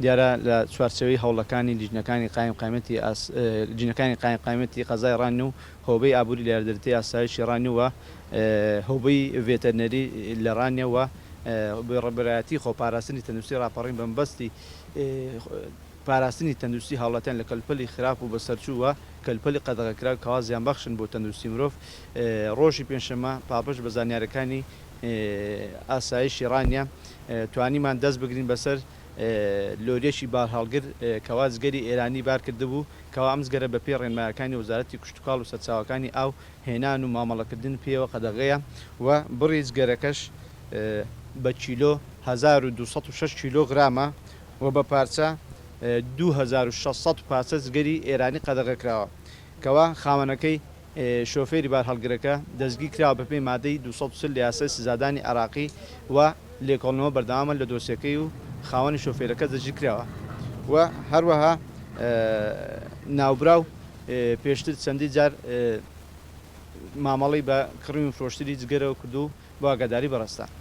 دیارە لە چوارچێوەی هەوڵەکانی لیژنەکانی قایمقامیەتی لیژنەکانی قایمقامیەتی قەزای ڕانیە و هۆبەی ئابووری لە یاردەرتەی ئاسایشی ڕانیە و هۆبەی ڤێتەرنەری لە ڕانیە و بەڕێوەبەرایەتی خۆپاراستنی تەندروستی ڕاپەڕین بە مەبەستی پاراستنی تەندروستی هاوڵاتیان لە کەلوپەلی خراپ و بەسەرچوو و کەلوپەلی قەدەغەکراو کەوا زیانبەخشن بۆ تەندروستی مرۆڤ ڕۆژی پێنجشەممە پاڵپشت بە زانیارەکانی ئاسایشی ڕانیە توانیمان دەست بگرین بەسەر لۆریەکی بارهەڵگر کەوا جگەری ئێرانی بارکردبوو کەوا ئەم جگەرە بەپێی ڕێنمایەکانی وەزارەتی کشتوکاڵ و سەرچاوەکانی ئاو هێنان و مامەڵەکردن پێیەوە قەدەغەیە و بڕی جگەرەکەش بە کیلۆ 1206 کیلۆ غرامە و بە پارچە 2600 پارچە جگەری ئێرانی قەدەغەکراوە کەوا خاوەنەکەی شۆفێری بارهەڵگرەکە دەستگیرکراوە بەپێی مادەی 240 لە یاسای سزادانی عێراقی و لێکۆڵینەوە بەردەوامە لە دۆسیەکەی و خاوەنی شۆفێرەکە دەستگیرکراوە و هەروەها ناوبراو پێشتر چەندین جار مامەڵەی بە کڕین و فرۆشتنی جگەرەوە کردوو بۆ ئاگاداری بەڕێزتان.